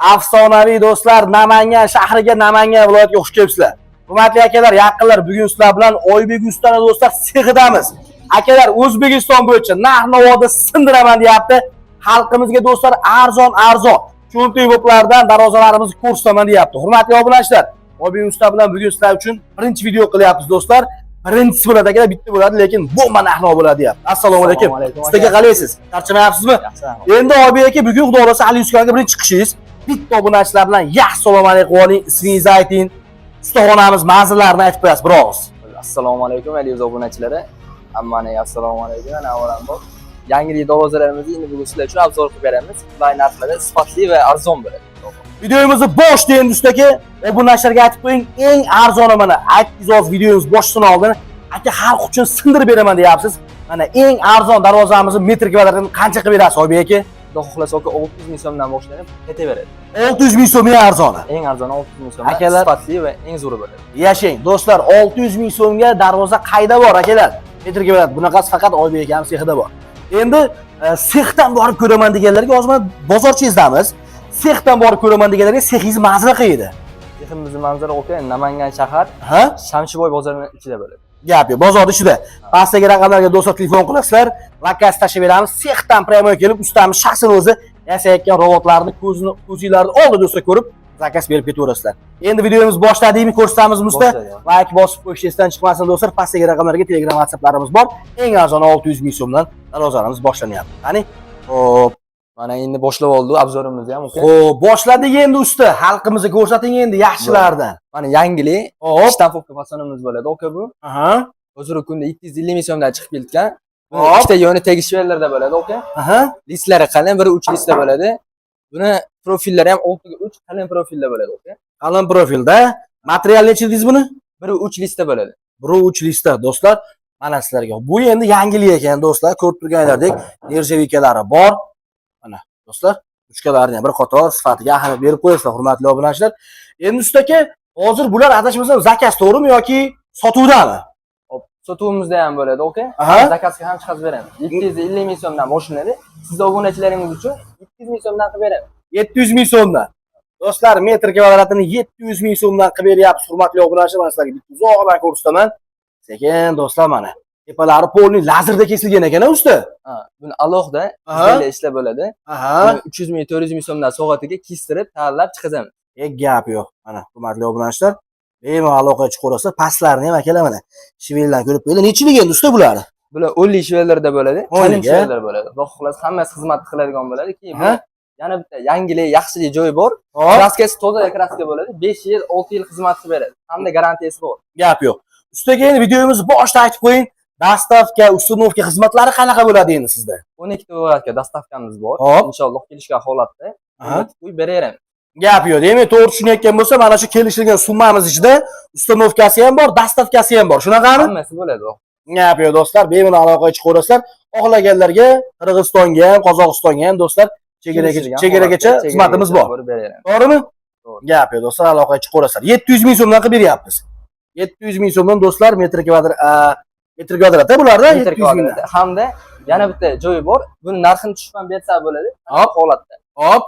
Afsonaviy do'stlar, Namangan shahriga, Namangan viloyatiga xush kelibsizlar. Hurmatli akalar, yaqinlar, bugun sizlar bilan Oybek ustani, do'stlar, sexidamiz. Akalar, O'zbekiston bo'yicha narx-navoda sindiraman deyapti. Xalqimizga, do'stlar, arzon arzon cho'ntak bo'plardan darvozalarimizni ko'rsataman deyapti. Hurmatli obunachilar, Oybek usta bilan bugun sizlar uchun birinchi video qilyapmiz, do'stlar. Birinchisi bo'ladi, akalar, bitta bo'ladi, lekin bomba narx-navo bo'ladi deyapti. Assalomu alaykum. Assalomu alaykum, Sizga aka. Qalaysiz? Charchamayapsizmi? Yaxshi. Endi, Oybek aka, bugun xudo xohlasa Ali Uskonga birinchi chiqishingiz. Bitta obunachilar bilan yaxshi salom alaykum oling, ismingizni ayting. Ustaxonamiz manzillarini aytib qo'yasiz bir og'iz. Assalomu alaykum, aziz obunachilari. Hammani assalomu alaykum. Ana avvalambor yangilik darvozalarimizni endi bugun sizlar uchun обзор qilib beramiz. Qulay narxlarda, sifatli va arzon bo'ladi. Videomizni boshida endi, usta, obunachilarga aytib qo'ying, eng arzoni mana aytdingiz hozir videomiz boshidan oldin. Aka, xalq uchun sindirib beraman deyapsiz. Mana eng arzon darvozamizni metr kvadratini qancha qilib berasiz, Oybek aka? Xudo xohlasa, aka, 600 ming so'mdan boshlanib ketaveradi. 600 ming so'm eng arzoni. Eng arzoni 600 ming so'mdan, Akalar- sifatli va eng zo'ri bo'ladi. Yashang, do'stlar, 600 ming so'mga darvoza qayda bor, akalar? Metr kvadrat bunaqasi faqat Oybek akam sexida bor. Endi sexdan borib ko'raman deganlarga, hozir mana bozorchizdamiz. Sexdan borib ko'raman deganlarga sexingiz manzili qayerda? Seximizni manzara, aka, Namangan shahar, Ha? Shamshiboy bozorining ichida bo'ladi. Gap yo'q, bozor ichida. Pastdagi raqamlarga, do'stlar, telefon qilasizlar, lokatsiya tashlab beramiz. Sexdan прямой kelib, ustamiz shaxsan o'zi yasayotgan robotlarni ko'zini ko'zinglarni oldida, do'stlar, ko'rib, заказ berib ketaverasizlar. Endi videomiz boshladikmi, ko'rsatamizmi, usta? Boshladik. Layk bosib qo'yish esdan chiqmasin, do'stlar. Pastdagi raqamlarga Telegram, WhatsApplarimiz bor. Eng arzoni 600 ming so'mdan darvozalarimiz boshlanyapti. Qani? Xo'p, Mana endi boshlab oldi обзор imizni ham, aka. Xo'p, boshladik endi, usta. Xalqimizga ko'rsating endi yaxshilardan. Mana yangilik штамповка fasonimiz bo'ladi, aka, bu. Hozirgi kunda 750 ming so'mdan chiqib ketgan. Buni ikkita yoni tegi швеллер da bo'ladi, aka. Listlari qalin, biri 3 listda bo'ladi. Buni profillari ham 6 ga 3 qalin profilda bo'ladi, aka. Qalin profilda. Material necha dedingiz buni? Biri 3 listda bo'ladi. Biri 3 listda, do'stlar. Mana sizlarga. Bu endi yangilik ekan, do'stlar. Ko'rib turganlaridek, нержавейка lari bor. Mana, do'stlar, ruchkalarni ham bir qator sifatiga ahamiyat berib qo'yasizlar, hurmatli obunachilar. Endi, usta aka, hozir bular, adashmasam, заказ, to'g'rimi yoki sotuvdami? Hop, sotuvimizda ham bo'ladi, aka. Заказ ga ham chiqarib beramiz. 750 ming so'mdan boshlanadi. Siz obunachilaringiz uchun 700 ming so'mdan qilib beramiz. 700 ming so'mdan. Do'stlar, metr kvadratini 700 ming so'mdan qilib beryapmiz, hurmatli obunachilar. Mana sizlarga bitta uzoqdan ko'rsataman. Sekin, do'stlar, mana. Tepalari полный lazerda kesilgan ekan, usta. Ha, buni alohida ishlab bo'ladi. Buni 300 ming, 400 ming so'mdan soatiga kestirib, tayyorlab chiqazamiz. Gap yo'q. Mana, hurmatli obunachilar, bemalol aloqaga chiqaverasizlar. Pastlarini ham, akalar, mana швеллер dan ko'rib qo'yinglar. Nechilik endi, usta, bular? Bular o'nlik швеллер da bo'ladi. Qalin O'nlik, a? Швеллер bo'ladi. Xudo xohlasa, hammasi xizmat qiladigan bo'ladi. Keyin Ha? yana bitta yangilik, yaxshilik joyi bor. Краска si toza краска bo'ladi. 5 yil, 6 yil xizmat qilib beradi. Hamda garantiyasi bor. Gap yo'q. Ustaga endi videomizni boshida aytib qo'ying. Доставка, установка xizmatlari qanaqa bo'ladi endi sizda? 12 ta viloyatga доставка miz bor. Inshaalloh, kelishgan holatda qo'yib beraveramiz. Gap yo'q. Demak, to'g'ri tushunayotgan bo'lsa, mana shu kelishilgan summamiz ichida установка si ham bor, доставка si ham bor. Shunaqami? Hammasi bo'ladi. Gap yo'q, do'stlar, bemalol aloqaga chiqaverasizlar. Xohlaganlarga Qirg'izistonga ham, Qozog'istonga ham, do'stlar, chegaragacha Kelishilgan chegaragacha holatda xizmatimiz bor. borib beraveramiz. To'g'rimi? To'g'ri. Gap yo'q, do'stlar, aloqaga chiqaverasizlar. 700 ming so'mdan qilib beryapmiz. 700 ming so'mdan, do'stlar, metr kvadrat, metr kvadratda bularda Metr 700 mingdan. kvadrat. Hamda yana bitta joyi bor. Buni narxini tushib ham bersa bo'ladi. Holatda. Hop,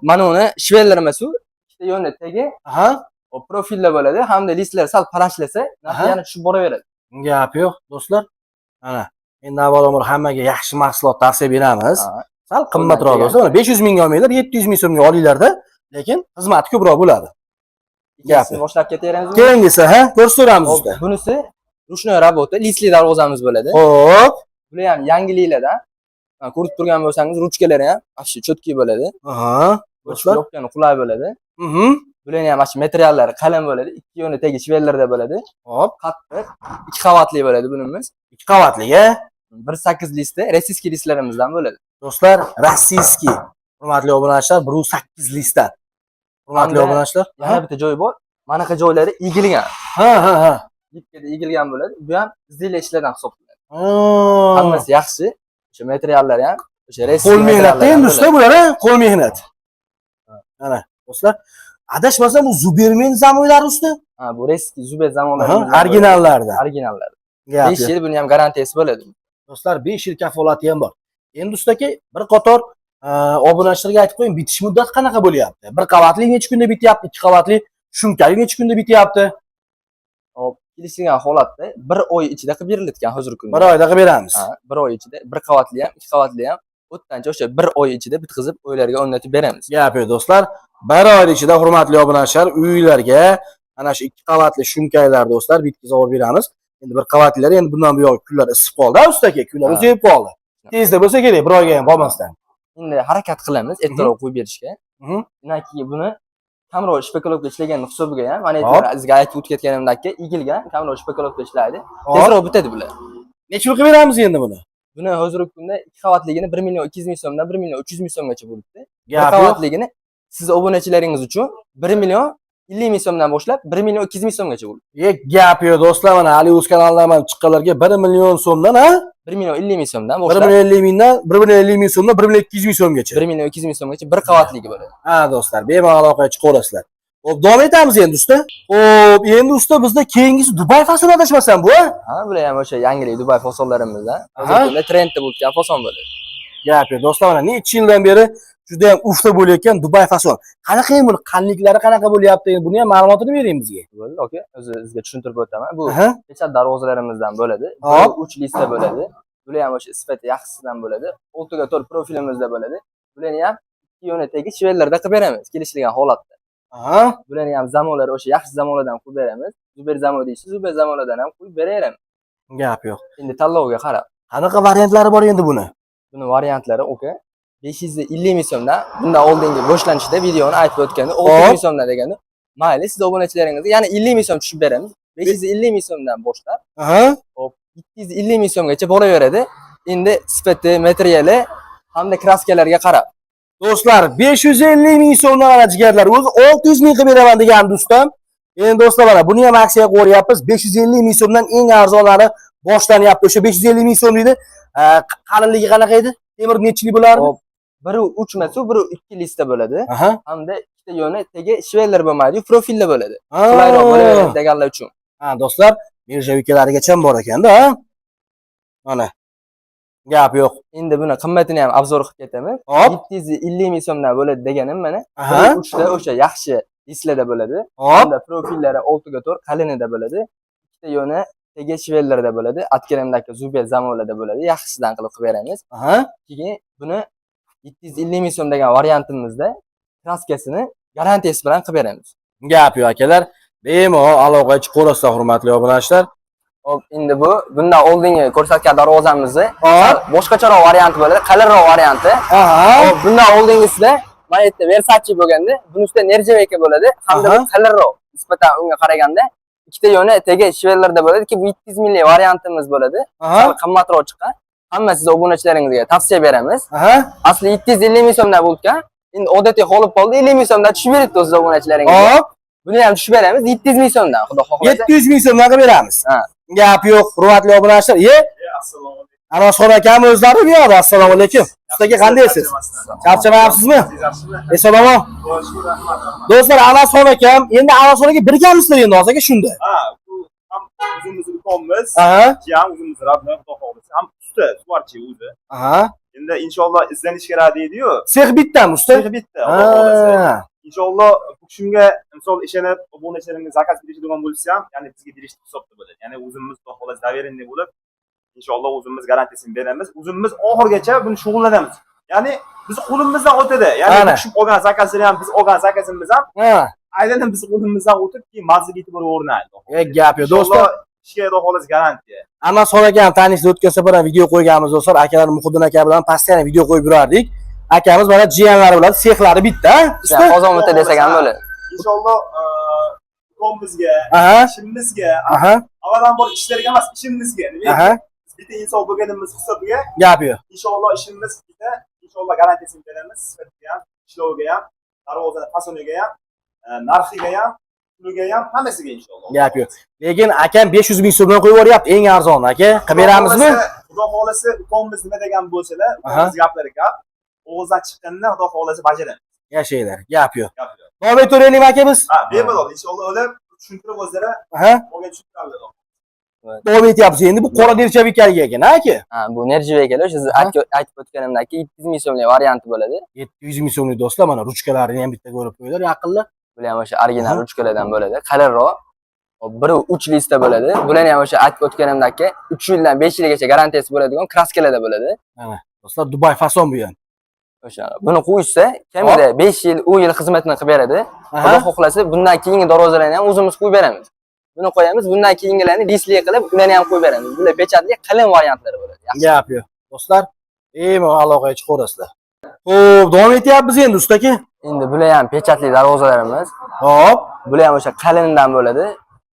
mana uni швеллер emas u. Ikkita yo'lni tagi hop, profilda bo'ladi. Hamda listlar sal parashlasa, narxi yana tushib boraveradi. Gap yo'q, do'stlar. Mana, endi avvalambor hammaga yaxshi mahsulot tavsiya beramiz. Sal qimmatroq Qo'ldan bo'lsa, mana 500 mingga olmanglar, 700 ming so'mga olinglarda, lekin xizmati ko'proq bo'ladi. Ikkinchisini boshlab ketaveramizmi? Keyingisi, ha, ko'rsateramiz, Hop, usta. bunisi ручной работа, listli darvozamiz bo'ladi. Bular ham yangiliklardan. Mana, ko'rib turgan bo'lsangiz, ruchkalari ham вообще четкий bo'ladi. Do'stlar. Yopgani qulay bo'ladi. Bularni ham mana shu materiallari qalin bo'ladi. Ikki yo'ni tagi швеллер da bo'ladi. Qattiq, ikki qavatli bo'ladi bunimiz. Ikki qavatli, a? 1.8 listda, российский listlarimizdan bo'ladi. Do'stlar, российский. Hurmatli obunachilar, 1.8 listdan. Hurmatli Hamda obunachilar. yana bitta joyi bor. Manaqa joylari egilgan. Ha, ha, ha. Bittада egilgan bo'ladi. Bu ham izli ishlardan hisoblanadi. Ha. Hammasi yaxshi. O'sha materiallari ham o'sha российский Qo'l mehnatda endi, materiallardan usta, bular, a? Qo'l mehnat. Mana, do'stlar, adashmasam, bu Zubermen замок lari, usta. Ha, bu российский Zuber замок larimizdan. Originallardan. Originallar. Gap 5 yo'q. yil buni ham garantiyasi bo'ladi. Do'stlar, 5 yil kafolati ham bor. Endi, ustaki, bir qator Obunachilarga aytib qo'ying, bitish muddati qanaqa bo'lyapti? Bir qavatli necha kunda bityapti, ikki qavatli shumkali necha kunda bityapti? Hop, kelishilgan holatda bir oy ichida qilib beriladigan hozirgi kunda. Bir oyda qilib beramiz. Ha, bir oy ichida bir qavatli ham, ikki qavatli ham o'tdancha o'sha bir oy ichida bitkazib uylarga o'rnatib beramiz. Gap yo'q do'stlar. Bir oy ichida hurmatli obunachilar uylarga ana shu ikki qavatli shumkaylar do'stlar bitkazib olib beramiz. Endi bir qavatlilar endi bundan buyog'i kunlar isib qoldi, ustaki, kunlar uzayib qoldi. Tezda bo'lsa kerak, bir oyga ham bormasdan. Endi harakat qilamiz ertaroq qo'yib berishga. Undan keyin buni kamroq шпаклёвка ishlagan hisobiga ham mana sizga aytib o'tib ketganimdek egilgan kamroq шпаклёвка ishlaydi. Tezroq bitadi bular. Necha pul qilib beramiz endi buni? Buni hozirgi kunda ikki qavatligini 1 million 200 ming so'mdan 1 million 300 ming so'mgacha bo'libdi. Bir Gap yo'q. qavatligini siz obunachilaringiz uchun 1 million 50 ming so'mdan boshlab 1 million 200 ming so'mgacha bo'libdi. Gap yo'q do'stlar, mana Ali Uz kanalidan mana chiqqanlarga 1 million so'mdan, ha? 1 million 50 ming so'mdan 1 boshlab million 50 mingdan 1 million 50 ming so'mdan 1 million 200 ming so'mgacha. 1 million 200 ming so'mgacha bir qavatligi bo'ladi. Ha do'stlar, bemalol aloqaga chiqaverasizlar. Xo'p, davom etamiz endi usta. Xo'p, endi usta bizda keyingisi Dubay fasoni adashmasam bu, ha? Ha, bular ham o'sha yangilik Dubay fasonlarimizdan. Hozirgi kunda trendda bo'lgan fason bo'ladi. Gap yo'q do'stlar, mana necha yildan beri juda ham ufda bo'layotgan Dubay fason. Qanaqa endi buni qalinliklari qanaqa bo'lyapti? Endi buni ham ma'lumotini bering bizga. Bo'ldi, aka. O'zi sizga tushuntirib o'taman. Bu pechat darvozalarimizdan bo'ladi. Bu 3 lista bo'ladi. Bular ham o'sha sifati yaxshisidan bo'ladi. 6 ga 4 profilimizda bo'ladi. Bularni ham ikki yo'ni tegi shvellarda qilib beramiz, kelishilgan holatda. Bularni ham zamonlari o'sha yaxshi zamonlardan qo'yib beramiz. Zuber zamon deysiz, Zuber zamonlardan ham qo'yib beraveramiz. Gap yo'q. Endi tanlovga qarab. Qanaqa variantlari bor endi buni? Buni variantlari aka 550 ming so'mdan, bundan oldingi boshlanishda videoni aytib o'tganda 600 ming so'mdan deganda, mayli siz obunachilaringizga yana 50 ming so'm tushib beramiz. 550 ming so'mdan boshlab 750 ming so'mgacha boraveradi. Endi sifati, materiali hamda kraskalarga qarab. Do'stlar, 550 ming so'mdan mana jigarlar, o'zi 600 ming qilib beraman degandi ustam. Endi do'stlar mana buni ham aksiya qo'yyapmiz. 550 ming so'mdan eng arzonlari boshlanyapti. O'sha 550 ming so'm deydi. Qalinligi qanaqa edi? Temir nechilik bo'lardi? Hop, biri 3 emas, biri 2 lista bo'ladi. Hamda ikkita yo'ni tegi shveller bo'lmaydi, profilda bo'ladi. Qulayroq bo'laveradi deganlar uchun. Ha do'stlar, nержавейкалarigacha bor ekanda, ha? Mana. Gap yo'q. Endi buni qimmatini ham обзор qilib ketamiz. 750 ming so'mdan bo'ladi deganim mana. Uchta o'sha yaxshi listlarda bo'ladi. Hamda profillari 6 ga 4 qalinida bo'ladi. Ikkita yo'ni tegi shvellarda bo'ladi. Atkarimdagi Zuber zamonlarda bo'ladi. Yaxshisidan qilib qilib beramiz. Keyin buni 750 ming so'm degan variantimizda kraskasini garantiyasi bilan qilib beramiz. Gap yo'q akalar. Bemalol aloqaga chiqaverasizlar hurmatli obunachilar. Hop, endi bu bundan oldingi ko'rsatgan darvozamizni boshqacharoq varianti bo'ladi, qalinroq varianti. Hop, bundan oldingisida mana yerda Versace bo'lganda, bunisida нержавейка bo'ladi, hamda bu qalinroq nisbatan unga qaraganda ikkita yo'ni tegi shvellarda bo'ladi ki bu 700 minglik variantimiz bo'ladi. Sal qimmatroq chiqqan. Hamma siz obunachilaringizga tavsiya beramiz. Asli 750 ming so'mdan bo'lgan. Endi odatiy qolib qoldi, 50 ming so'mdan tushib beribdi o'z obunachilaringizga. Buni ham tushib beramiz 700 ming so'mdan, xudo xohlasa. 700 ming so'mdan qilib beramiz. Ha. Gap yo'q, hurmatli obunachilar. Assalomu alaykum. Anosxon akam o'zlari bu yoqda. Assalomu alaykum. Ustaga qandaysiz? Charchamayapsizmi? Yaxshimi? Eson omon. Shukur, rahmat, rahmat. Do'stlar, Anosxon akam, endi Anosxon aka birgamisizlar endi hozir aka shunda. Ha, bu ham o'zimiz ukammiz, ham o'zimiz Rabbim xudo xohlasa, ham usta, suvarchi o'zi. Endi inshaalloh izlanish kerak deydi-yu. Sex bittami usta? Sex bitta, xudo xohlasa. Inshaalloh bu kishimga misol ishonib, obunachilarimga zakaz berishadigan bo'lsa ham, ya'ni bizga berishni hisobda bo'ladi. Ya'ni o'zimiz xudo xohlasa доверенный bo'lib, inshaalloh o'zimiz garantiyasini beramiz. O'zimiz oxirigacha buni shug'ullanamiz. Ya'ni biz qo'limizdan o'tadi. Ya'ni bu kishim olgan zakazini ham, biz olgan zakazimiz ham aylanib biz qo'limizdan o'tib, keyin manzilga yetib borib o'rnaydi. Gap yo'q do'stlar. Ishga xudo xohlasa garantiya. Anosxon aka ham tanishdi, o'tgan safar ham video qo'yganmiz do'stlar. Akalar Muhiddin aka bilan постоянно video qo'yib yurardik. Akamiz mana jiyanlari bilan sexlari bitta, usta. Qozon bitta desak ham bo'ladi. Inshaalloh ukamizga, ishimizga, avvalambor ishlarga emas, ishimizga. Nima? Biz bitta inson bo'lganimiz hisobiga Gap yo'q. Inshaalloh ishimiz bitta, inshaalloh garantiyasini beramiz, sifatiga ham, ishloviga ham, darvozani fasoniga ham, narxiga ham, puliga ham, hammasiga inshaalloh. Gap yo'q. Lekin akam 500 ming so'mdan qo'yib yuboryapti, eng arzoni aka. Qilib beramizmi? Xudo xohlasa ukamimiz nima degan bo'lsalar, ukamimiz gaplari gap, og'izdan chiqqanini xudo xohlasa bajaramiz. Yashanglar, gap yo'q. Gap yo'q. Davom etaveraylikmi aka biz? Ha, bemalol inshaalloh o'ylab tushuntirib o'zlari olgan tushuntiradilar. Davom etyapmiz endi. Bu qora нержавейка lik ekan, ha aka? Ha, bu нержавейка lar o'sha siz aytib o'tganimdek 700 ming so'mlik varianti bo'ladi. 700 ming so'mlik do'stlar, mana ruchkalarini ham bitta ko'rib qo'yinglar yaqinlar. Bular ham o'sha original ruchkalardan bo'ladi. Qalinroq. Biri 3 lista bo'ladi. Bularni ham o'sha aytib o'tganimdek 3 yildan 5 yilgacha garantiyasi bo'ladigan kraskalarda bo'ladi. Mana do'stlar, Dubay fason bu ham. O'sha buni qo'yishsa kamida 5 yil, 10 yil xizmatini qilib beradi. Xudo xohlasa bundan keyingi darvozalarni ham o'zimiz qo'yib beramiz. Buni qo'yamiz, bundan keyingilarni listli qilib, ularni ham qo'yib beramiz. Bular pechatli qalin variantlari bo'ladi. Yaxshi. Gap yo'q. Do'stlar, bemalol aloqaga chiqaverasizlar. Xo'p, davom etyapmiz endi usta aka. Endi bular ham pechatli darvozalarimiz. Hop. Bular ham o'sha qalindan bo'ladi.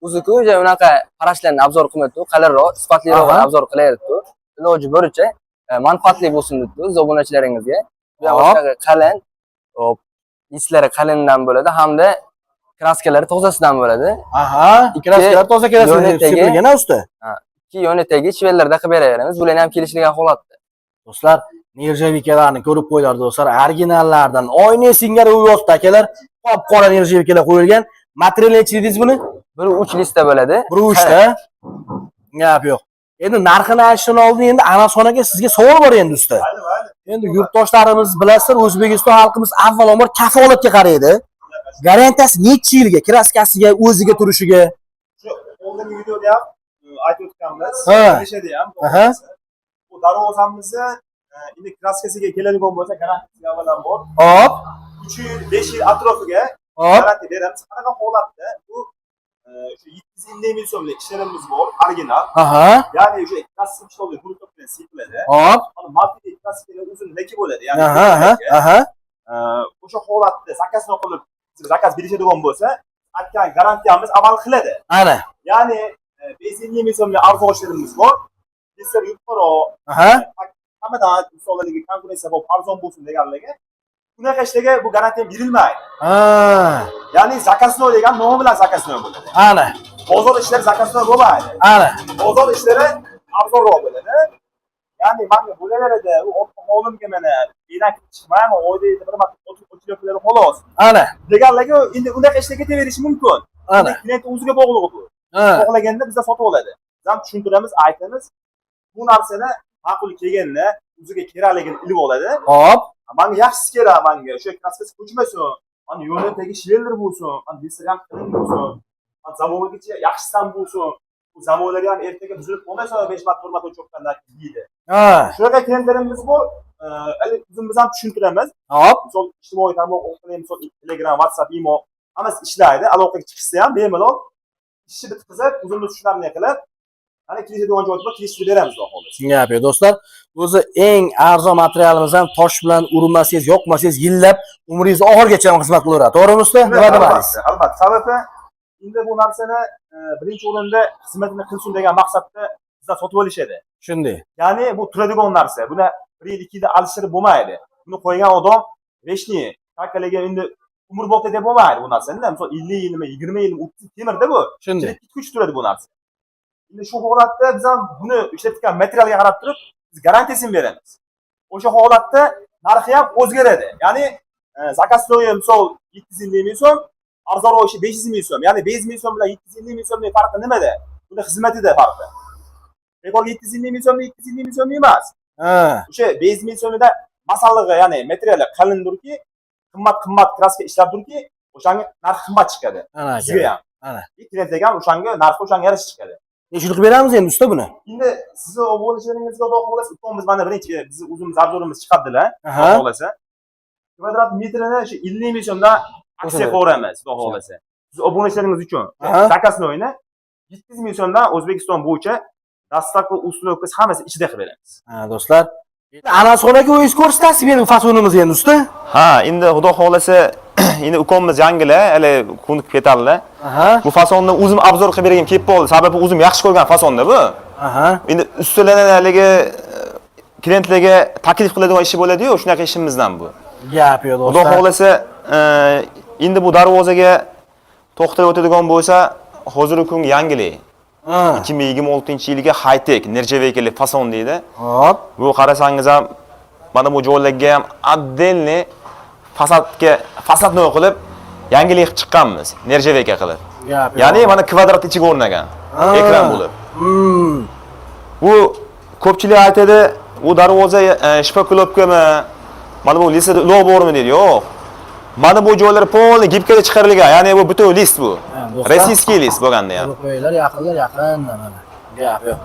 O'zi-ku o'sha unaqa qarashlarni обзор qilmaydi, qalinroq, sifatliroq обзор qilayapti. Iloji boricha manfaatli bo'lsin debdi biz obunachilaringizga. Bu ham o'sha qalin, hop, listlari qalindan bo'ladi hamda kraskalari tozasidan bo'ladi. Kraskalar toza kraskalar sepilgan ha usta. Ikki yo'ni tagi shvellarda qilib beraveramiz. Bularni ham kelishilgan holatda. Do'stlar, нержавейка larni ko'rib qo'yinglar do'stlar. Originallardan oyna singari uyotdi akalar. Qop-qora нержавейка lar qo'yilgan. Material nechi dedingiz buni? 1.3 lista bo'ladi. 1.3 ta. Gap yo'q. Endi narxini aytishdan oldin endi Anasxon aka sizga savol bor endi usta. Endi yurtdoshlarimiz bilasizlar, O'zbekiston xalqimiz avvalambor kafolatga qaraydi. Garantiyasi necha yilga, kraskasiga, o'ziga turishiga? Shu oldingi videoda ham aytib o'tganmiz. Kelishadi ham. Bu darvozamizni endi kraskasiga keladigan bo'lsa, garantiyasi avvalambor. Hop. 3 yil, 5 yil atrofiga garantiya beramiz. Qanaqa holatda bu shu 750 ming so'mlik ishlarimiz bor, original. Ya'ni o'sha kraska ishlovli guruh bilan sepiladi. Hop. Mana marketda kraskalar o'zini naki bo'ladi, ya'ni o'sha holatda zakazini qilib, zakaz berishadigan bo'lsa, aytgan garantiyamiz amal qiladi. Ana. Ya'ni 550 ming so'mlik arzon ishlarimiz bor. Bizlar yuqoriroq, hammadan misollarga konkurensiya bo'lib arzon bo'lsin deganligi, bunaqa ishlarga bu garantiya berilmaydi. Ya'ni zakaznoy degan nomi bilan zakaznoy bo'ladi. Ana. Bozor ishlari zakaznoy bo'lmaydi. Ana. Bozor ishlari arzonroq bo'ladi. Ya'ni manga bo'laveradi, u olimga mana enak chiqmaymi, oyda bir marta o'chirib xolos. Ana. Deganligi endi unaqa ishlarga ketaverishi mumkin. Ana. Klient o'ziga bog'liq bu. Xohlaganda bizda sotib oladi. Biz ham tushuntiramiz, aytamiz. Bu narsani ma'qul kelganini, o'ziga kerakligini ilib oladi. Hop. Manga yaxshisi kerak, manga o'sha kraskasi ko'chmasin, mana yo'lni tagi shveldir bo'lsin, mana listlar ham qalin bo'lsin, mana zamongacha yaxshisi ham bo'lsin. Bu zamonlar ham ertaga buzilib qolmasin, 5 marta 4 marta cho'kkandan deydi. Shunaqa klientlarimiz bor, o'zimiz ham tushuntiramiz. Hop. Misol ijtimoiy tarmoq orqali, misol Telegram, WhatsApp, Imo hammasi ishlaydi. Aloqaga chiqishsa ham bemalol ishni bitkazib, o'zimiz tushunarli qilib, ana kelishadigan joyi bor, kelishtirib beramiz xudo xohlasa. Gap yo'q do'stlar. O'zi eng arzon materialimiz ham tosh bilan urinmasangiz, yoqmasangiz yillab umringiz oxirigacha ham xizmat qilaveradi. To'g'rimi usta? Nima demadingiz? Albatta. Sababi endi bu narsani birinchi o'rinda xizmatini qilsin degan maqsadda bizlar sotib olishadi. Shunday. Ya'ni bu turadigan narsa. Buni 1 yil, 2 yilda alishtirib bo'lmaydi. Buni qo'ygan odam vechni takalaga endi umrbod deb bo'lmaydi bu narsani. Misol 50 yilmi, 20 yilmi, 30 yil temirda bu. Shunday. Kuch turadi bu narsa. Endi shu holatda biz ham buni ishlatgan materialga qarab turib biz garantiyasini beramiz. O'sha holatda narxi ham o'zgaradi. Ya'ni zakaznoyi misol 750 ming so'm, arzonroq ishi 500 ming so'm. Ya'ni 500 ming so'm bilan 750 ming so'mning farqi nimada? Buni xizmatida farqi. Bekorga 750 ming so'm, 750 ming so'm emas. O'sha 500 ming so'mida masallig'i, ya'ni materiali qalindirki, qimmat kraska ishlab turki, o'shanga narxi qimmat chiqadi. Ana Bizga ham. Ana. Klientlarga ham o'shanga narxi o'shanga yarasha chiqadi. Necha qilib beramiz endi usta buni? Endi sizni obunachilaringizga xudo xohlasa, ukamimiz mana birinchi bizni o'zimiz obzorimiz chiqardilar. Xudo xohlasa. Kvadrat metrini shu 50 ming so'mdan aksiya qo'yamiz, xudo xohlasa. Siz obunachilaringiz uchun zakaznoyni 700 ming so'mdan O'zbekiston bo'yicha dastavka, ustilovkasi hammasi ichida qilib beramiz. Ha do'stlar. Anasxon aka o'zingiz ko'rsatasiz meni fasonimiz endi usta. Ha, endi xudo xohlasa endi ukamimiz yangilar, hali ko'nikib ketadilar. Bu fasonni o'zim obzor qilib bergim kelib qoldi. Sababi o'zim yaxshi ko'rgan fasonda bu. Endi ustidan haligi klientlarga taklif qiladigan ishi bo'ladi-yu, shunaqa ishimizdan bu. Gap yo'q Xudo do'stlar. xohlasa, endi bu darvozaga to'xtab o'tadigan bo'lsa, hozirgi kungi yangilik. 2026-yilgi high-tech nержавейкali fason deydi. Hop. Bu qarasangiz ham mana bu joylarga ham отдельный fasadga fasadni qilib yangilik qilib chiqqanmiz, nержавейка qilib. Gap yo'q. Ya'ni mana kvadrat ichiga o'rnagan. Ekran bo'lib. Bu ko'pchilik aytadi, bu darvoza shpaklovkami, mana bu listda ulov bormi deydi. Yo'q. Mana bu joylar полный гибка da chiqarilgan. Ya'ni bu butun list bu. Do'stlar. Российский list bo'lganda ham. Qo'yinglar, yaqinlar, yaqin mana. Gap yo'q.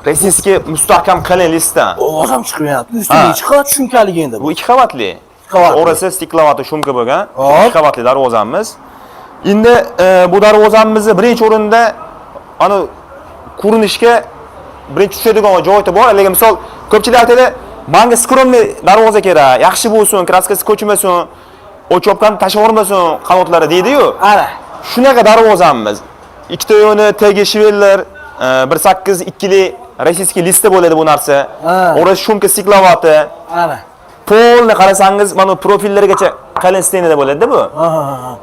Российский mustahkam qalin listdan. Ovoz ham chiqmayapti. Ustiga nechi qavat shumkalik endi bu? Bu ikki qavatli. Qavatli. Orasi стекловата shumka bo'lgan. Hop. Ikki qavatli darvozamiz. Endi bu darvozamizni birinchi o'rinda ana ko'rinishga birinchi tushadigan joyi bor. Lekin misol ko'pchilik aytadi, "Menga скромный darvoza kerak, yaxshi bo'lsin, краска si ko'chmasin, очёпка ni tashlab yubormasin qanotlari" deydi-yu. Ana. Shunaqa darvozamiz. Ikkita yo'ni tagi швеллер, 1.8 ikkili российский listda bo'ladi bu narsa. Orasi shumka стекловата. Ana. Polni qarasangiz, mana bu profillargacha qalin стена da bo'ladi-da bu. Ha.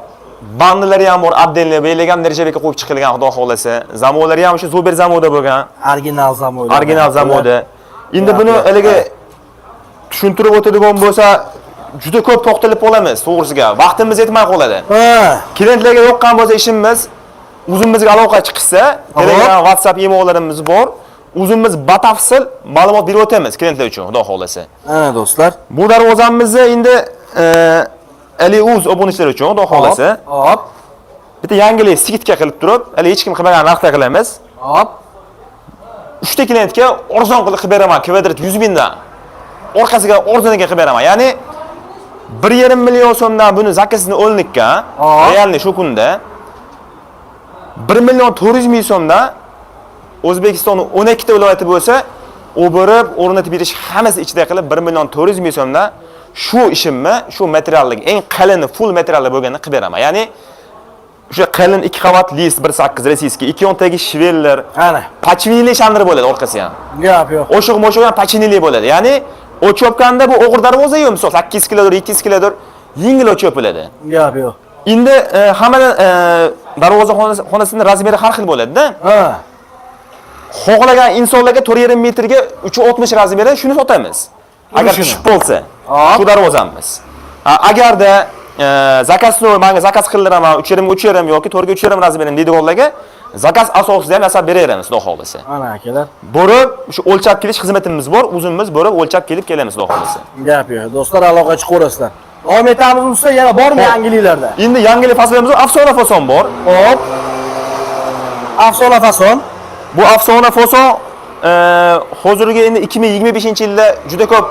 Bandlari ham bor, отдельный, belgi ham нержавейка qo'yib chiqilgan, xudo xohlasa. Zamoklari ham shu Zuber zamoda bo'lgan. Original замок. Original zamoda. Endi buni haligi tushuntirib o'tadigan bo'lsa, juda ko'p to'xtalib qolamiz to'g'risiga. Vaqtimiz yetmay qoladi. Klientlarga yoqqan bo'lsa ishimiz, o'zimizga aloqa chiqishsa, Telegram, WhatsApp, emaillarimiz bor. O'zimiz batafsil ma'lumot berib o'tamiz klientlar uchun, xudo xohlasa. Ana do'stlar. Bu darvozamizni endi Ali Uz obunachilar uchun, xudo xohlasa, Hop. bitta yangilik скидка qilib turib, hali hech kim qilmagan narxda qilamiz. Hop. Uchta klientga arzon qilib qilib beraman, kvadrat 100 mingdan. Orqasiga arzoniga qilib beraman. Ya'ni 1,5 million so'mdan buni заказ ini o'lnikkan, реальный shu kunda 1 million 400 ming so'mdan O'zbekistonning 12 ta viloyati bo'lsa, o'birib, o'rnatib berish hammasi ichida qilib 1 million 400 ming so'mdan shu ishimni, shu materiallik, eng qalini full materialli bo'lganini qilib beraman. Ya'ni o'sha qalin ikki qavat list 1.8 российский, ikki yon tagi швеллер, Ana. починили shandir bo'ladi orqasi ham. Gap yo'q. Oshiq moshiq ham починили bo'ladi. Ya'ni очёпка nda bu og'ir darvoza yo'q, misol 8 kilodir, 7 kilodir yengil o'chopiladi. Gap yo'q. Endi hammadan darvoza xonasini размер i har xil bo'ladi-da. Xohlagan insonlarga 4,5 metrga 360 размер i shuni sotamiz. Agar Shuni. tushib bo'lsa, Hop. shu darvozamiz. Agarda заказной menga заказ qildiraman 3,5 ga 3,5 yoki 4 ga 3,5 размер im deydiganlarga заказ asosida ham yasab beraveramiz, xudo xohlasa. Ana akalar. Borib, shu o'lchab kelish xizmatimiz bor, o'zimiz borib o'lchab kelib kelamiz, xudo xohlasa. Gap yo'q. Do'stlar, aloqa chiqaverasizlar. Davom etamiz usta, yana bormi Hop. yangiliklarda? Endi yangilik faslimiz bor, afsona fason bor. Hop. Afsona fason. Bu afsona fason hozirgi endi 2025-yilda juda ko'p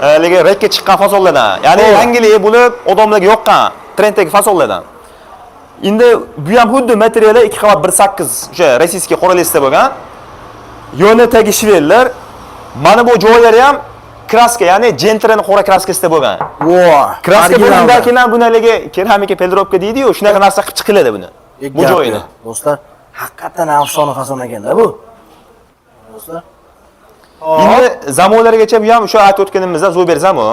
haligi rekka chiqqan fasonlardan. Ya'ni yangilik bo'lib odamlarga yoqqan trenddagi fasonlardan. Endi bu ham xuddi materiali 2 qavat 1.8 o'sha российский qora listda bo'lgan. Yo'ni tagi швеллер. Mana bu joylari ham краска, ya'ni Gentrani qora краска sida bo'lgan. Vo. Краска bo'lgandan keyin ham buni haligi keramika полировка deydi-yu, shunaqa narsa qilib chiqiladi buni. Bu Gap joyini. yo'q. Do'stlar, haqiqatan afsona fason ekanda bu. Do'stlar. Endi zamonlargacha bu ham o'sha aytib o'tganimizda Zuber zamo.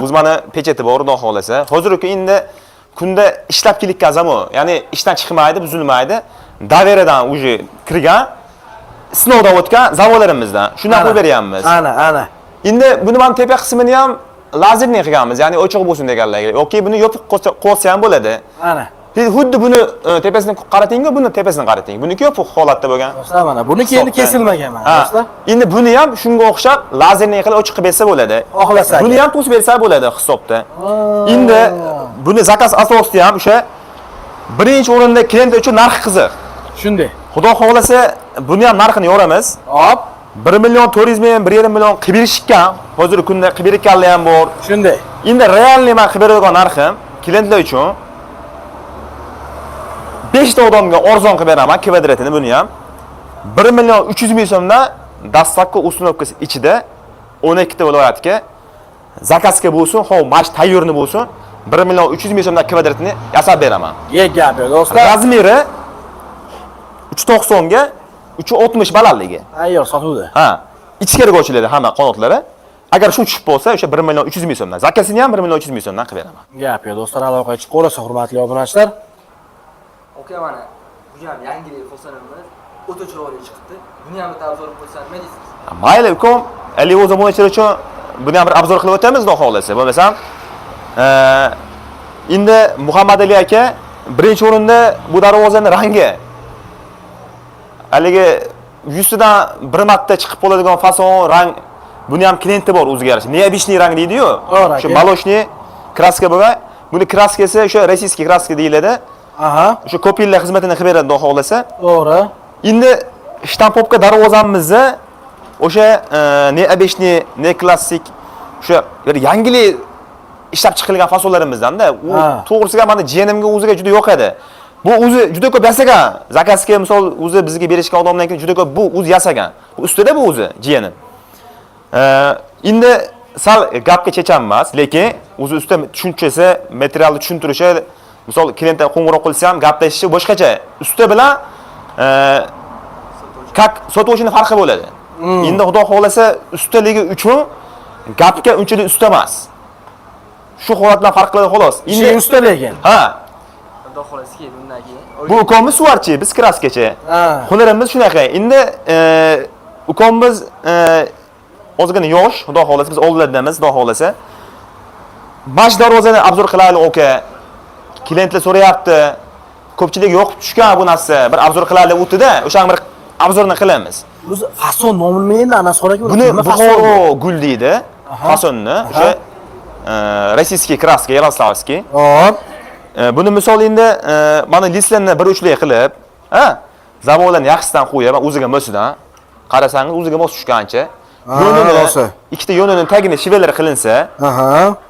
O'zimani печать i bor, xudo xohlasa. Hozirgi endi kunda ishlab kelayotgan zamo, ya'ni ishdan chiqmaydi, buzilmaydi. Доверие dan уже kirgan, sinovdan o'tgan zamonlarimizdan. Shundan qo'yib beryapmiz. Ana, ana. Endi buni mana tepa qismini ham лазерный qilganmiz, ya'ni ochiq bo'lsin deganlarga. Yoki buni yopiq qo'ysa ham bo'ladi. Ana. Xuddi buni tepasini qarating-ku, buni tepasini qarating. Buniki yopiq holatda bo'lgan. Do'stlar, mana buniki endi Hisobda. Kesilmagan mana, do'stlar. Endi buni ham shunga o'xshab лазерный qilib ochiq qilib bersa bo'ladi. Xohlasa Buni agar. ham to'sib bersa bo'ladi hisobda. Endi buni заказ asosida ham o'sha birinchi o'rinda klient uchun narxi qiziq. Shunday. Xudo xohlasa buni ham narxini yoramiz. Hop. 1 million 400 ming, 1,5 million qilib berishgan. Hozirgi kunda qilib berayotganlar ham bor. Shunday. Endi реальный man qilib beradigan narxim klientlar uchun 5 ta odamga arzon qilib beraman kvadratini buni ham. 1 million 300 ming so'mdan доставка установка si ichida 12 ta viloyatga заказ ga bo'lsin, hop, mash tayyorni bo'lsin, 1 million 300 ming so'mdan kvadratini yasab beraman. Ye gap yo'q, do'stlar. Размер i 390 ga 360 balandligi. Tayyor sotuvda. Ha, ichkariga ochiladi hamma qanotlari. Agar shu tushib bo'lsa, o'sha 1 million 300 ming so'mdan. Заказ ini ham 1 million 300 ming so'mdan qilib beraman. Gap yo'q, do'stlar, aloqaga chiqaverasiz, hurmatli obunachilar. Aka, mana bu ham yangilik fasonimiz o'ta chiroyli chiqibdi. Buni ham bitta обзор qilib o'tsa nima deysiz? Mayli, ukom, Ali o'z obunachilar uchun buni ham bir обзор qilib o'tamiz, xudo xohlasa. Bo'lmasam, endi Muhammad Ali aka birinchi o'rinda bu darvozani rangi. Haligi 100 tadan bir marta chiqib qoladigan fason, rang, buni ham klienti bor o'ziga yarasha. Необычный rang deydi-yu. To'g'ri, O'sha aka. Молочный краска bo'lgan. Buni краска si o'sha российский краска deyiladi. O'sha ko'p yillar xizmatini qilib beradi, xudo xohlasa. Endi штамповка darvozamizni o'sha необычный, не klassik, o'sha bir yangilik ishlab chiqilgan fasonlarimizdan-da. U to'g'risiga meni jiyanimga o'ziga juda yoqadi. Bu o'zi juda ko'p yasagan. Заказ ga misol o'zi bizga berishgan odamdan keyin juda ko'p bu o'zi yasagan. Bu ustida bu o'zi jiyanim. Endi sal gapga chechan emas, lekin o'zi usta tushunchasi, materialni tushuntirishi, misol klientga qo'ng'iroq qilsa ham gaplashishi boshqacha. Usta bilan как sotuvchini farqi bo'ladi. Endi xudo xohlasa ustaligi uchun gapga unchalik usta emas. Shu holat bilan farq qiladi xolos. Endi usta lekin. Ha, Xudo xohlasa keyin undan keyin. Bu ukomimiz сварщик, biz краска chi. Hunarimiz shunaqa. Endi ukomimiz ozgina yosh, xudo xohlasa biz oldinlardamiz, xudo xohlasa. Mash darvozani обзор qilaylik aka. Klientlar so'rayapti. Ko'pchilik yoqib tushgan bu narsa. Bir обзор qilaylik o'tida, o'sha bir обзор ni qilamiz. O'zi fason nomi nima endi, Anas aka? Buni Nima fason bu? Buxoro gul deydi. Fasonni o'sha российский краска, ярославский. Buni misol endi mana лист larni bir uchlik qilib, ha, zavodlarni yaxshisidan qo'yib, o'ziga mosidan qarasangiz o'ziga mos tushgancha. Yo'nini Rosa. Ikkita yo'nini tagini швеллер qilinsa,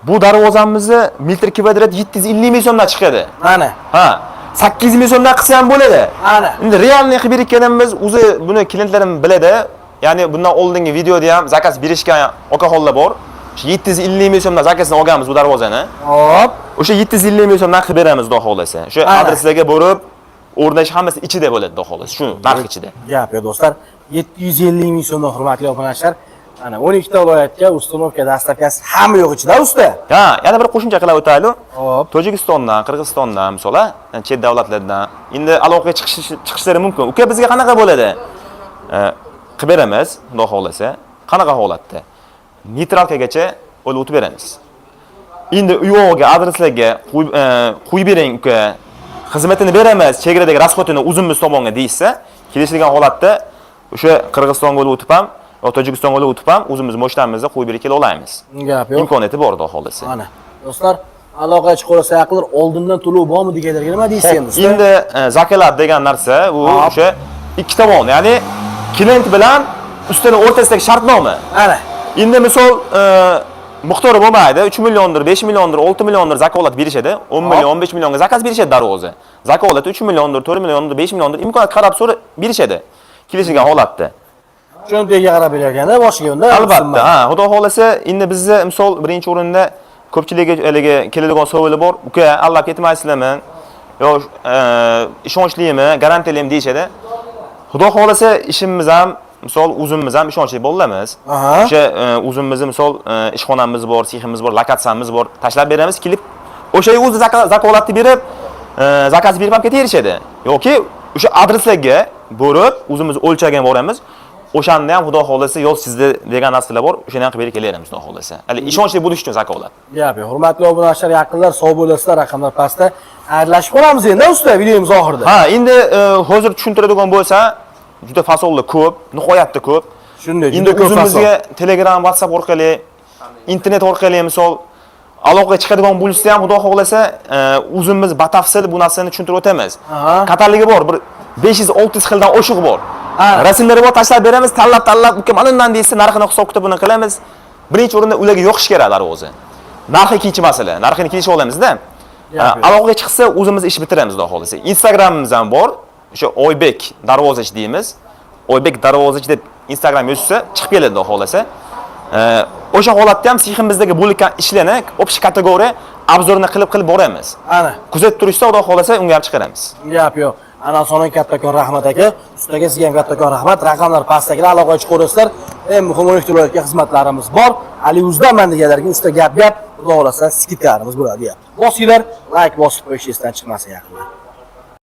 bu darvozamizni metr kvadrat 750 ming so'mdan chiqadi. Mana. Ha, 800 ming so'mdan qilsa ham bo'ladi. Ana. Endi реальный qilib berayotganimiz o'zi buni klientlarim biladi. Ya'ni bundan oldingi videoda ham заказ berishgan okaxonlar bor. O'sha 750 ming so'mdan заказ ini olganmiz bu darvozani. O'sha 750 ming so'mdan qilib beramiz xudo xohlasa. O'sha adreslarga borib o'rnash hammasi ichida bo'ladi xudo xohlasa. Shu narx ichida. Gap yo'q do'stlar. 750 ming so'mdan, hurmatli obunachilar. Mana 12 ta viloyatga установка, доставка si hamma yo'q ichida usta. Ha, yana bir qo'shimcha qilib o'taylik. Hop. Tojikistondan, Qirg'izistondan misol, chet davlatlardan endi aloqaga chiqishlari mumkin. Uka, bizga qanaqa bo'ladi? Qilib beramiz, xudo xohlasa. Qanaqa holatda? Нейтралка gacha o'lib o'tib beramiz. Endi u yo'g'iga adreslarga qo'yib bering uka. Xizmatini beramiz, chegaradagi расход ini o'zimiz tomonga deyishsa, kelishilgan holatda o'sha Qirg'izistonga o'lib o'tib ham, yo Tojikistonga o'lib o'tib ham o'zimiz moshinamizda qo'yib berib kela olamiz. Gap yo'q. Imkoniyati bor xudo xohlasa. Mana do'stlar, aloqaga chiqaversa yaqinlar, oldindan to'lov bormi deganlarga nima deysiz endi usta? Endi заказ degan narsa bu o'sha ikki tomon, ya'ni klient bilan ustani o'rtasidagi shartnoma. Ana. Endi misol miqdori bo'lmaydi, 3 milliondir, 5 milliondir, 6 milliondir zakolat berishadi. 10 million, 15 millionga заказ berishadi darvoza. Zakolati 3 milliondir, 4 milliondir, 5 milliondir imkoniyat qarab so'rab berishadi. Kelishilgan holatda. Cho'ntagiga qarab berarkan-da boshiga unda. Albatta, ha, xudo xohlasa endi bizni misol birinchi o'rinda ko'pchiligi haligi keladigan savoli bor. Uka, aldab ketmaysizlarmi? Yo, ishonchlimi, garantiyalimi deyishadi. Xudo xohlasa ishimiz ham misol o'zimiz ham ishonchli bolalarmiz. O'sha o'zimizni misol ishxonamiz bor, seximiz bor, lokatsiyamiz bor. Tashlab beramiz, kelib o'sha o'zi zakolatni berib, заказ berib ham ketaverishadi. Yoki o'sha adreslarga borib, o'zimiz o'lchagan boramiz. O'shanda ham xudo xohlasa yo'l sizda degan narsalar bor, o'shani ham qilib berib kelaveramiz xudo xohlasa. Hali ishonchli bo'lish uchun zakolat. Gap yo'q. Hurmatli obunachilar, yaqinlar, sog' bo'lasizlar, raqamlar pastda. Xayrlashib qolamiz endi usta, videomiz oxirida. Ha, endi hozir tushuntiradigan bo'lsa, juda fasonlar ko'p, nihoyatda ko'p. Shunday, Endi juda ko'p fason. o'zimizga Telegram, WhatsApp orqali, internet orqali misol aloqaga chiqadigan bo'lsa ham xudo xohlasa o'zimiz batafsil bu narsani tushuntirib o'tamiz. Katalogi bor, bir 500-600 xildan oshiq bor. Rasmlari bor, tashlab beramiz, tanlab-tanlab, uka mana undan deysa, narxini hisob kitobini qilamiz. Birinchi o'rinda ularga yoqish kerak darvoza. Narxi ikkinchi masala. Narxini kelishib olamizda. Yo'q. Aloqaga chiqsa o'zimiz ish bitiramiz xudo xohlasa. Instagramimiz ham bor. O'sha Oybek Darvozach deymiz. Oybek Darvozach deb Instagram yozsa chiqib keladi xudo xohlasa. O'sha holatda ham seximizdagi bo'lgan ishlarni общий kategoriya обзор ni qilib qilib boramiz. Ana. Kuzatib turishsa xudo xohlasa unga ham chiqaramiz. Gap yo'q. Anasona kattakon rahmat aka. Ustaga sizga ham kattakon rahmat. Raqamlar pastdagilar, aloqaga chiqaverasizlar. Eng muhimi 12 viloyatga xizmatlarimiz bor. Ali uzdaman deganlarga usta gap gap, xudo xohlasa скидка larimiz bo'ladi deyapti. Bosinglar, like bosib qo'yish esdan chiqmasin yaqinlar.